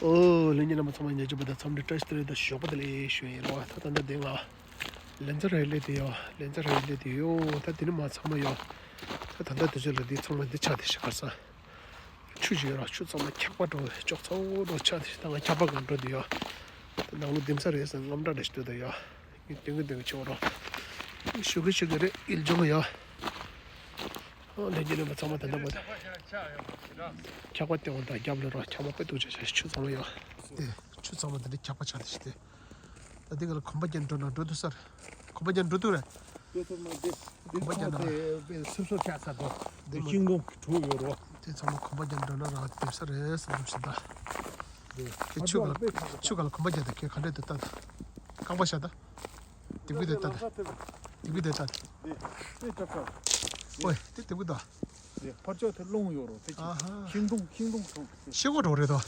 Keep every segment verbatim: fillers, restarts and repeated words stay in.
ཨོ་ལྷན་རྒྱས་རྣམ་པ་ཚང་མ་ཉེ་ཆར་བ་དང་འཚམས་འདྲི་བཀྲ་ཤིས་བདེ་ལེགས་དང་ཞོགས་པ་བདེ་ལེགས་ཞུ་ཡིན་རོ། ད་ད་ལྟ་དེ་ང་ལན་ཚ་རའི་སླེབས་དེ་ཡོད། ལན་ཚ་རའི་སླེབས་དེ་ཡོད། ད་དེ་ནི་མ་ཚང་མ་ཡོད། ད་ད་ལྟ་དུས་ཚོད་ལ་འདི་ཚང་མ་འདི་ཆགས་དེ་ཤི་ཁར་ས། ཆུ་ཞིག་ཡོད་ར། ཆུ་ཚང་མ་འཁྱག་པ་འགྲོ་བའི་ཅོག་ཚ་བོ་འགྲོ་ཆགས་དེ་ཤི། ད་ང་འཁྱག་པ་གང་འགྲོ་དེ་ཡོད། ད་ནང་ལོ་ལྡེམ་ས་རེད་ཟེར་དངངས་སྐྲག་འདྲ་ཞིག་སྟོད་དེ་ཡོད། ངས་སྟོན་གི་སྟོན་གི་ཆོག་རོ། ཞུ་གི་ཞུ་གི་རེད། ཡིལ་ལྗོངས་ཡོད། ཨོ་ལྷན་རྒྱས་རྣམ་པ་ཚང་མ་ད་ལྟ་བར་དུ། འཁྱག་པ་སྟེང་འོག་དང་རྒྱབ་ལ་རོ། འཁྱག་པ་དཔེ་སྡུག་ཅག་ཆགས། ཆུ་ཚང་མ་ཡོད། དེ་ཆུ་ཚང་མ་དེ་འདྲ་འཁྱག་པ་ཆགས་དེ་ཤི་དེ། ད་འདི་ག་ལ་གོམ་པ་རྒྱག་འགྲོ་ན་འགྲོ་ཐུབ་ས་རེད། གོམ་པ་རྒྱག་འགྲོ་ཐུབ་རེད། འགྲོ་ཐུབ་མ་རེད། འདི་གོམ་པ་རྒྱག་ན་ཐོག་དེ་སིབ་སོ་ཆགས་ས་དོ། འདི་ཤིང་སྡོང་གི་གྲུ་ཡོད་རོ། དེ་ཚང་མ་གོམ་པ་རྒྱག་འགྲོ་ན་རང་འདེབས་ས་རེད་བསམ་བསམ་ཞིག་ད། དེ་ཆུ་ག་ལ་ཆུ་ག་ལ་གོམ་པ་རྒྱག་དེ་ཁྱེད་ག་འདྲས་དེ་ལྟ་ད། རྐང་པ་བཞག་ད། དེ་གུ་དེ་ལྟ་ད། དེ་གུ་དེ་ལྟ་ད། འདི་འདི་ཏྲ་ཀ་ཨོ་དེ་དེ་གུ་ད། འདི་ཕར་ཕྱོགས་དེ་རླུང་ཡོད་རོ། དེ་ཨ་ཧ། ཤིང་སྡོང་ཤིང་སྡོང་སོང་། ཤེལ་སྒོ་འགྲོ་རེད་དོ།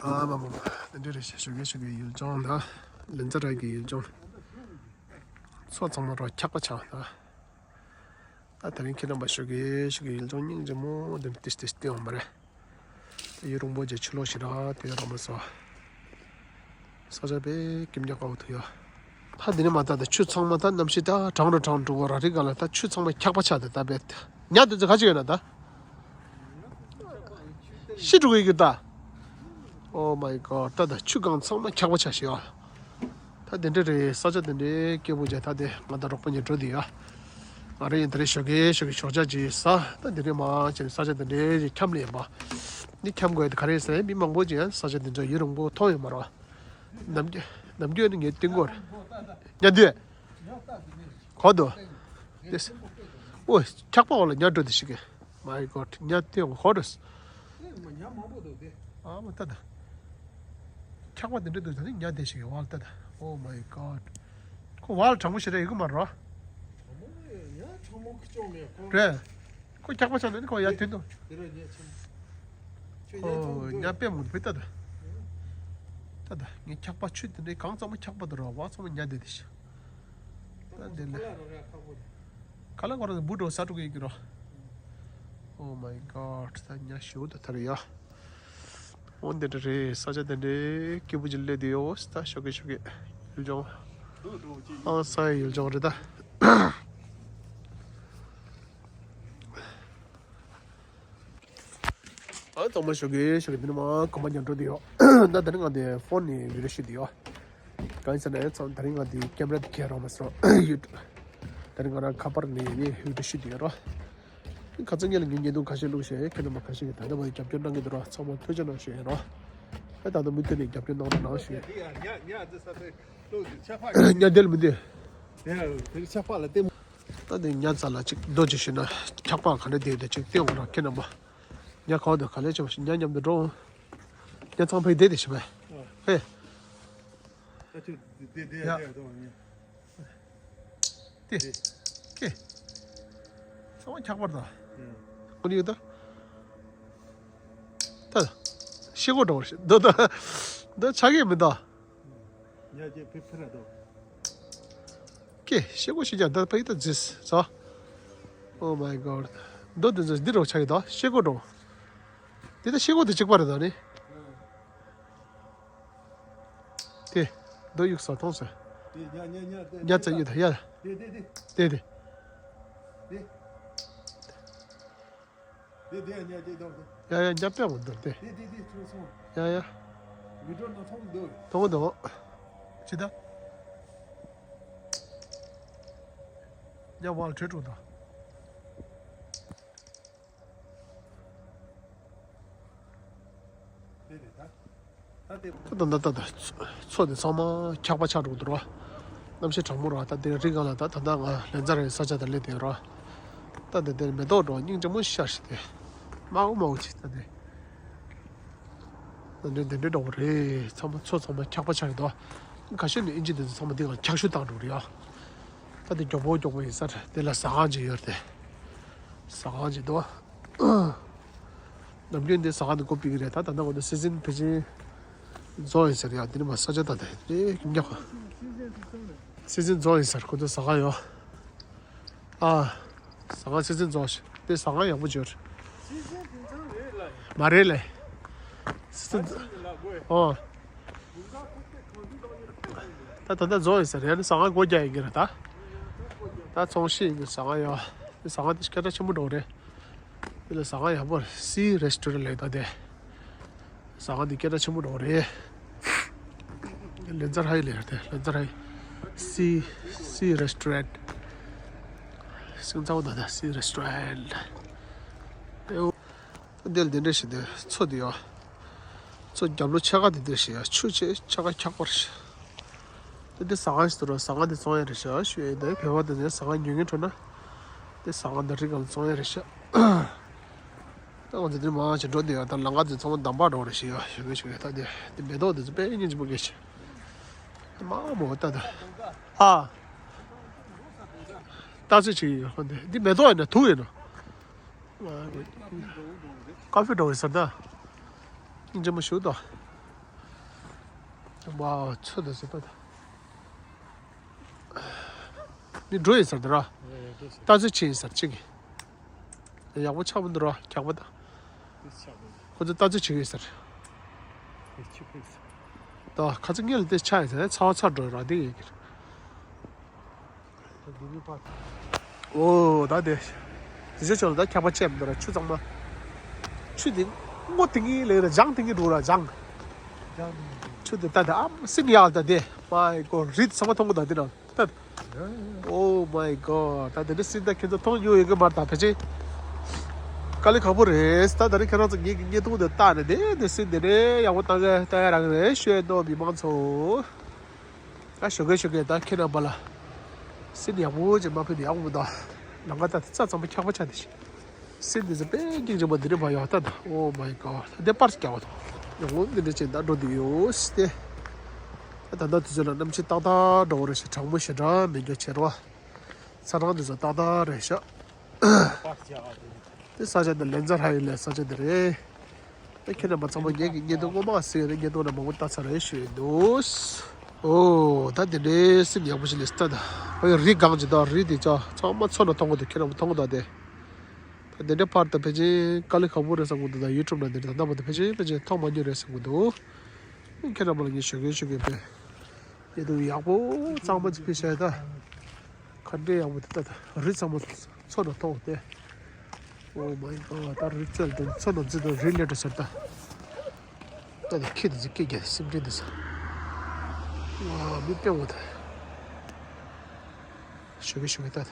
ཨ་མ་མ་མ། འདི་འདྲ་རེད་ཤག་ཞོགས་ཀས་ཞོགས་ཀས་ཡིལ་ལྗོངས་ད། ལན་ཚ་རའི་གི་ཡིལ་ལྗོངས། མཚོ་ཚང་མ་རོ་འཁྱག་པ་ཆགས་ད། ད་དེ་རིང་ཁྱེད་རྣམ་པ་ཞོགས་ཀས་ཞོགས་ཀས་ཡིལ་ལྗོངས་སྙིང་རྗེ་མོ་འདི་ཏིས་ཏིས་སྟེ་འོང་བ་རེད། དེ་ཡི་རོང་པོ་ཅིག་ཕྱི་ལོགས་ཤིག་ར་དེ་ར་མ་སོ། ས་ཆ་དཔེ་སྐྱིད་ཉག་དཀར་པོ་ཐུག་ཡོད། ད་འདི་ནས་མ་ད་ད་ཆུ་ཚང་མ་ད་གནམ་གཤིས་ད་གྲང་རུ་གྲང་འགྲོ་གོ་ར། རི་སྒང་ལ་ད་ཆུ་ཚང་མ་འཁྱག་པ་ཆགས་ཏེ་ད་དཔེ་ཉ་དེ་ཚོ་ག་ཅི་ཡོད་ན་ད། ཤི་འགྲོ་གི་ཡོད་ད། Oh my god། ད་ད་ཆུ་སྒང་ཚང་མ་འཁྱག་པ་ཆགས་ཤི་ཡོད། ད་དེ་འདྲ་རེད། ས་ཆ་དེ་འདྲའི་སྐྱིད་པོ་ཅིག་ད་དེ་ང་དང་རོགས་པ་གཉིས་འགྲོ་དེ་ཡ། ང་རེ་ཡིན་ད་རེ་ཞོགས་ཀས་ཞོགས་ཀས་ཞོགས་ཇ་ཅིག་ཟ། ད་དེ་རེ་མ་བྱས་ནས་ས་ཆ་དེ་འདྲའི་ཁྱམས་ལེན་པ། འདི་ཁྱམས་དགོས་ཡ་དེ་ག་རེ་ཟེར་ན་མི་མང་པོ་ཅིག་ཡང་ས་ཆ་དེ་ཚོ་ཡུན་རིང་པོ་མཐོང་ཡོད་མ་རེད། ནམ་རྒྱུན་ནམ་རྒྱུན་ནི་ངའི་སྟེང་སྐོར། ཉ་དུས། གོ་དོ། ཨོ་འཁྱག་པ་འོག་ལ་ཉ་འགྲོ་དེ་ཤི་གི། My god། ཉ་དེ་འོག་ཧོ་རེས། ཨ་མ་ད་ད། འཁྱག་པ་དེ་འདྲ་འདུག་ད་ནི་ཉ་དེ་ཤི་གི་བ་ལ་ད་ད། Oh my god། ཁོ་བ་ལ་གྲང་མོ་ཞེ་དྲག་ཡོད་གི་མ་རོ། རེད། ཁོ་འཁྱག་པ་ཆགས་ན་ནི་ཁོ་ཡར་ཐོན་དོ། ཨོ་ཉ་དཔེ་མང་པོ་ད་ད། ད་ད་ངས་འཁྱག་པ་ཆུ་དེ་འདྲའི་གང་ཚང་མ་འཁྱག་པ་དུ་རོ། བ་ཚང་མ་ཉ་དེ་དེ་ཤི། ད་འདི་ལས། ཁ་ལག་ཁོ་རང་འབུ་འགྲོ་ས་འགྲོ་གི་ཡོད་ཀྱི་རོ། Oh my god། ད་ཉ་ཞུ་ད་ཐར་ཡ། འོ་འདི་འདྲ་རེད། ས་ཆ་འདི་འདྲའི་སྐྱིད་པོ་ཅིག་སླེབས་དུས་ཡོད་ད། ཞོགས་ཀས་ཞོགས་ཀས་ཡུལ་ལྗོངས། ཨང་ས་ཡི་ཡུལ་ལྗོངས་རེད་ད། ཨ་ཚང་མ་ཞོགས་ཀས་ཞོགས་ཀས་འདི་ནས་མར་གོམ་པ་རྒྱག་འགྲོ་དུས་ཡོད། ད་དེ་རིང་ང་འདི་ཕོན་ནས་བི་ཌིའོ་བཤུས་དུས་ཡོད། གང་ཡིན་ཟེར་ན་ཡང་ཚང་དེ་རིང་ང་འདི་ཀེམ་ར་འདི་ཁྱེར་རོགས་མ་སོང་ཡོད། དེ་རིང་ང་རང་ཁ་པར་ནས་ཡིན་བི་ཌིའོ་བཤུས་དུས་ཡོད་རོ། ཁ་སང་ཉིན་ལ་ངས་བརྙན་ཐུང་ཁ་ཤས་བླུགས་ཤག་ཁྱེད་རྣམ་པ་ཁ་ཤས་ཀྱིས་ད་ལྟ་བར་རྒྱབ་སྐྱོར་གནང་གི་འདུག་རོ། ཚང་མ་ཐུགས་རྗེ་གནང་ཞུ་ཡིན་རོ། ཨ་ད་ལྟ་མུ་མཐུད་ནས་རྒྱབ་སྐྱོར་གནང་རོགས་གནང་ཞུ་ཡིན། ཉ་དེ་ལ་མི་འདུག་ད་དེ་ཉ་རྩ་ལ་ཅིག་རྡོ་ཅིག་ཞུས་ན་འཁྱག་པ་ག་འདྲ་བསྡད་ཡོད་དེ་ཅིག་སྟོན་འོང་ར་ཁྱེད་རྣམ་པ། ཉ་གང་དུ་ག་ལེ་ཆེ་བ་ཞིག་ཉ་མཉམ་དུ་འགྲོ་འོང་། ཉ་ཚང་ཕེབས་བསྡད་དེ་ཞིག་བས། ཧེ། ད་ཁྱོད་བསྡད་བསྡད་ཡ། བསྡད་དོ་ཉ། དེ། ཀེ། ཚང་མ་འཁྱག་པར་དང་། ཀུ་ལི་ཡོད་ད། ད། ཤེལ་སྒོ་འགྲོ་བར་ཤེས་འདུག་ད། འདི་ཆགས་ཀྱི་མི་འདུག་ཉ་ཅེ་ཕི་ཕི་ར་དོ། ཀེ་ཤེལ་སྒོ་ཤེལ་རྒྱག་ད་ཕ་ཡི་ད་རྫིས་ཟ། Oh my god། འདི་འདི་འདི་འདི་རོ་ཆགས་ཡོད་ད་ཤེལ་སྒོ་འགྲོ། འདི་ད་ཤེལ་སྒོ་དེ་གཅིག་པ་རེད་ད་ནི། དེ། འདི་གཡུག་ས་མཐོང་ས། དེ་ཉ་ཉ་ཉ་དེ་ཉ་ཙམ་གཡུག་ད་ཡ། དེ་དེ་དེ། དེ་དེ། དེ། དེ་དེ་ཡ་ཉ་དེ་དོ་དེ། ཡ་ཡ་ཉ་པད་མོ་འདུག་དེ། དེ་དེ་དེ་ཚུར་སོང་། ཡ་ཡ། བི་ཌིའོ་ནང་མཐོང་གི་འདུག་མཐོང་གི་འདུག་ཅི་ད། ཉ་བ་ལ་བྲོས་འགྲོ་ད། དེ་རེད་ད། ད་ལྟ་ད་ལྟ་ད་མཚོ་དེ་ཚང་མ་འཁྱག་པ་ཆགས་འགྲོ་འདུག་རོ། གནམ་གཤིས་གྲང་མོ་རོ། ད་དེ་རི་སྒང་ལ་ད་ད་ལྟ་ང་ལན་ཚ་རའི་ས་ཆ་དེ་སླེབས་དེ་རོ། ད་དེ་དེར་མེ་ཏོག་འགྲོ་སྙིང་རྗེ་མོ་ཤར་ཞིག་དེ། མའུ་མའུ་ཅིག་ད་དེ། ད་དེ་དེ་འདྲའི་འགྲོ་བ་རེད། ཚང་མ་མཚོ་ཚང་མ་འཁྱག་པ་ཆགས་འདུག་ཁ་ཤས་ནི་ཨིན་ཇི་དེ་ཚོ་ཚང་མ་དེ་ག་འཁྱག་ཤུགས་བཏང་འགྲོ་རེད་ཡ། ད་དེ་མགྱོགས་པོ་མགྱོགས་པོ་ཡིན་ས་རེད། དེ་ལ་ཟ་ཁང་ཅིག་ཡོད་རེད་དེ། ཟ་ཁང་ཅིག་འདུག་ནམ་རྒྱུན་འདི་ཟ་ཁང་དུ་སྒོ་ཕྱེ་གི་རེད། ད་ད་ལྟ་འོ་ན་སྲིད་འཛིན་ཕལ་ཆེར་རྫོགས་ཡིན་ཟེར་ཡ། འདི་ནི་མ་ས་ཆ་ད་ལྟ་དེ་ཉག་ག་སྲིད་འཛིན་རྫོགས་ཡིན་ཟེར། ཁོ་ཚོ་ཟ་ཁང་ཡོད། ཨ། ཟ་ཁང་སྲིད་འཛིན་རྫོགས་ཤག་དེ་ཟ་ཁང་ཡག་པོ་ཅིག་ཡོད་རེད། སྲིད་འཛིན་དེང་སང་རེད་ལ། མ་རེད་ལེ། སི་སི་ཨོ། ད་ད་ལྟ་རྫོགས་ཡིན་ཟེར་ཡ་ནི་ཟ་ཁང་སྒོ་རྒྱག་ཡིན་གྱི་རེད་ད། ད་ཚོང་ཤིག་ཡིན་གྱི་ཟ་ཁང་ཡོད། ཟ་ཁང་དེ་སྐད་གྲགས་ཆེན་པོ་འགྲོ་གི་རེད། དེ་ལ་ཟ་ཁང་ཡག་པོ་རེད། སི་རེ་སི་ཊོ་རན་ཊི་ལབ་ད་དེ། ཟ་ཁང་འདི་སྐད་གྲགས་ཆེན་པོ་འགྲོ་རེད། ལན་ཙར་ཧའི་ལས་རེད་དེ། ལན་ཙར་ཧའི། སི་སི་རེ་སི་ཊོ་རན་ཊི། སིང་ཚའོ་ད་ད་སི་རེ་སི་ཊོ་རན་ཊི། ཨེའོ། འདི་ལ་འདི་འདྲ་ཞིག་འདི་མཚོ་འདི་ཡོད། མཚོ་རྒྱབ་ལོགས་ཕྱེད་ཀ་འདི་འདྲ་ཞིག་ཡོད། ཆུ་ཆེ་ཕྱེད་ཀ་འཁྱག་པ་རེད། ད་འདི་ཟ་ཁང་ཞིག་ཏུ་རོ། ཟ་ཁང་འདི་བཙོང་ཡ་རེད་ཤག་ཞུ་ཡ་ཡིན། ད་བོད་པ་དེ་ཚོས་ཟ་ཁང་ཉོ་མཁན་འཕྲོད་ན། འདི་ཟ་ཁང་འདི་རིགས་གང་བཙོང་ཡ་རེད་ཤག་ད་ང་ཚོ་འདིར་མང་ཆེ་འགྲོ་བསྡད་ཡོད། ད་ལམ་ཁ་འདི་ཚང་མ་འདམ་བག་འགྲོ་རེད་ཤག་ཡ། ཞོགས་ཀས་ཞོགས་ཀས་ད་འདི་འདི་མེ་ཏོག་འདི་ཚོ་དཔེ་སྙིང་རྗེ་པོ་སྐྱེས་ཤག་འདི་མང་མོ་ད་ད། ཨ། ད་ཚོད་ཅིག་ཡོད་ཧོ། འདི་འདི་མེ་ཏོག་ཡིན་ན་དུག་ཡིན་ནོ། ཀ་ཧྥེ་འགྲོ་ཡོད་ས་ད། སྙིང་རྗེ་མོ་ཞིག་འདུག་ཝའོ། ཚོད་འདུག་ཟེར་ད་ད། འདི་འགྲོ་ཡོད་ས་ད་ར། ད་ཚོད་ཅིག་ཡིན་ས་ཅིག་གི། ཡག་པོ་ཆགས་མི་འདུག་ར། འཁྱག་པ་དང་། ཁོ་ཚོ་ལྟ་ཚུལ་བྱེད་ཀྱི་ཡོད་ཟེར། ད་ཁ་ཚ་ངེས་ལ་དེ་ཆགས་ཡོད་ཟེར། ཚ་བ་ཚ་འགྲོ་ར་དེ་ཡོད་ཀྱི་རེད། ཨོ་ད་དེ། དེ་ཚོ་ཆོག་ལ་ད་འཁྱག་པ་བཅད་མི་འདུག་ར། ཆུ་གཙང་མ། ཆུ་དེ་སྔོ་དེ་ངེས་ལེ་ར། ལྗང་དེ་ངེས་འགྲོ་ར། ལྗང་། ཆུ་དེ་ད་དེ་ཨམ་སྲིན་ཡག་ད་དེ། མའི་གོ་རི་ཚང་མ་མཐོང་གི་ད་དེ་ན། ད། Oh my god། ད་དེ་འདྲ་སྲིན་ད་ཁྱེད་ཚོ་མཐོང་མྱོང་ཡོད་ཀྱི་མ་རེད་ད་ཕལ་ཆེར། དཀའ་ལས་ཁག་པོ་རེད། ད་ད་རེས་ཁྱེད་རང་ཚོ་ངེད་ཀྱི་བརྙན་ཐུང་དེ་བལྟས་ནས་དེ་དེ་སྲིན་དེ་འདྲ་ཡག་པོ་བཏང་གི་ལྟ་ཡ་རག་གི་རེད་ཤོད་དོ་མི་མང་ཚོ། ད་ཞོགས་ཀས་ཞོགས་ཀས་ད་ཁྱེད་རྣམ་པ་ལ་སྲིན་ཡག་པོ་ཅིག་མ་ཕུད་ན་ཡག་པོ་མི་འདུག་ལམ་ཁ་ད་རྩ་ཚང་མ་འཁྱག་པ་ཆགས་བསྡད་ཤག་སྲིན་འདི་ཚོ་དཔེ་སྙིང་རྗེ་མོ་འདི་འདྲ་མ་ཡོང་ད་ད། Oh my god། ད་འདི་པར་རྒྱག་པ་དང་ཡང་ངོ་འདི་འདྲ་བྱས་ད་འགྲོ་འདི་ཡོད་སྟེ། ད་ད་ལྟ་དུས་ཚོད་ལ་གནམ་གཤིས་ཏག་ཏག་འགྲོ་བ་རེད་ཤག་གྲང་མོ་ཞེ་དྲག་མེད་རྒྱུ་བྱས་རོགས། ཚ་གྲང་འདི་ཚོ་ཏག་ཏག་རེད་ཤག་དེ་ས་ཆ་འདི་ལན་ཙ་ཧྲ་ཡི་ལའི་ས་ཆ་འདི་རེད། ད་ཁྱེད་རྣམ་པ་ཚང་མ་ངེད་ཀྱི་བརྙན་ཐུང་སྔོན་མ་གཟིགས་ཡོད་ན་བརྙན་ཐུང་ལ་མང་པོ་ལྟ་ཚར་རེད་ཞུ་ཡི་འདུག་ཨོ་ད་དེ་འདྲའི་སྲིན་ཡག་པོ་ཞིག་ལས་ལྟ་ད། ཨོ་ཡ་རི་སྒང་ཅིག་ད། རི་དེ་ཅག་ཚང་མ་མཚོ་ནང་མཐོང་གི་འདུག་ཁྱེད་རྣམ་པ་མཐོང་གི་འདུག་དེ། ད་དེ་འདྲའི་པར་ད་ཕལ་ཆེར་དཀའ་ལས་ཁག་པོ་རེད་བསམ་གི་འདུག་ད་ཡུ་ཊུབ་ནང་དེ་འདྲ་ད་ལྟ་བར་དུ་ཕལ་ཆེར་ཕལ་ཆེར་མཐོང་མ་མྱོང་རེད་བསམ་གི་འདུག་ཁྱེད་རྣམ་པ་ལ་ངས་ཞུ་གི་ཞུ་གི་པས། ཡེ་དུ་ཡག་པོ་གཙང་མ་ཅིག་ཕུལ་བྱས་ད། ག་འདྲའི་ཡག་པོ་འདུག་ད་ད། རི་ཚང་མ་མཚོ་ནང་མཐོང་སྟེ། Oh my god། ད་རི་རྩེ་ལ་འགྲོ། མཚོ་ནང་འཛུལ་དུས་རི་སླེབས་འགྲོ་ཟེར་ད། ད་ད་ཁྱི་དེ་ཚོ་སྐད་རྒྱག་སེམས་ཁྲལ་འདུག་ས། ཨ་མི་དཔེ་འོ་ད། ཞོགས་ཀས་ཞོགས་ཀས་ད་ད།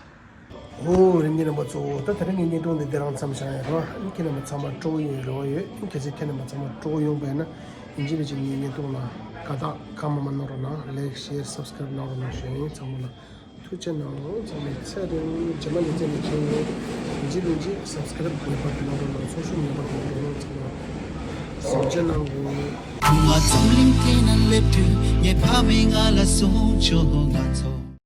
ཨོ་རིན་གྱི་རིན་པོ་གཙོ་བོ་ད་དེ་རིང་གི་བརྙན་ཐུང་འདི་འདི་རང་མཚམས་བཞག་ཡིན་རོ། ཨ་ནི་ཁྱེད་རྣམ་པ་ཚང་མ་སྤྲོ་པོ་ཡོང་རོགས་ཡོད། ཨ་ནི་གལ་སྲིད་ཁྱེད་རྣམ་པ་ཚང་མ་སྤྲོ་པོ་ཡོང་པས་ན་ཡིན་གཅིག་མིན་གཅིག་ངའི་བརྙན་ཐུང་ལ་དགའ་རྟགས་གང་མང་མང་གནང་རོགས་གནང་། ལའིཀ་ཤེར་སབ་སི་ཀ་རེབ་གནང་རོགས་གནང་ཞུ་ཡིན། ཚང་མ་ལ་ཐུགས་རྗེ་གནང་། ཚང་མ་ཚེ་རིང་། རྗེས་མ་ལས་ཚེ་ནས་མཁྱེན་ཡོད། ཡིན་གཅིག་མིན་གཅིག་སབ་སི་ཀ་རེབ་ངེས་པར་དུ་གནང་རོགས་གནང་། ཚོགས་ཞུགས་ངེས་པར་དུ་གནང་རོགས་གནང་། ཚང་མ་ལ་ཐུགས་རྗེ་གནང་དགོས། ཁུ་མ་འཛམ་གླིང་སྟེང་ན་སླེབས་དུས་ངའི་ཕ་མས་ང་ལ་གསུངས་བྱུང་། ང་ཚོ།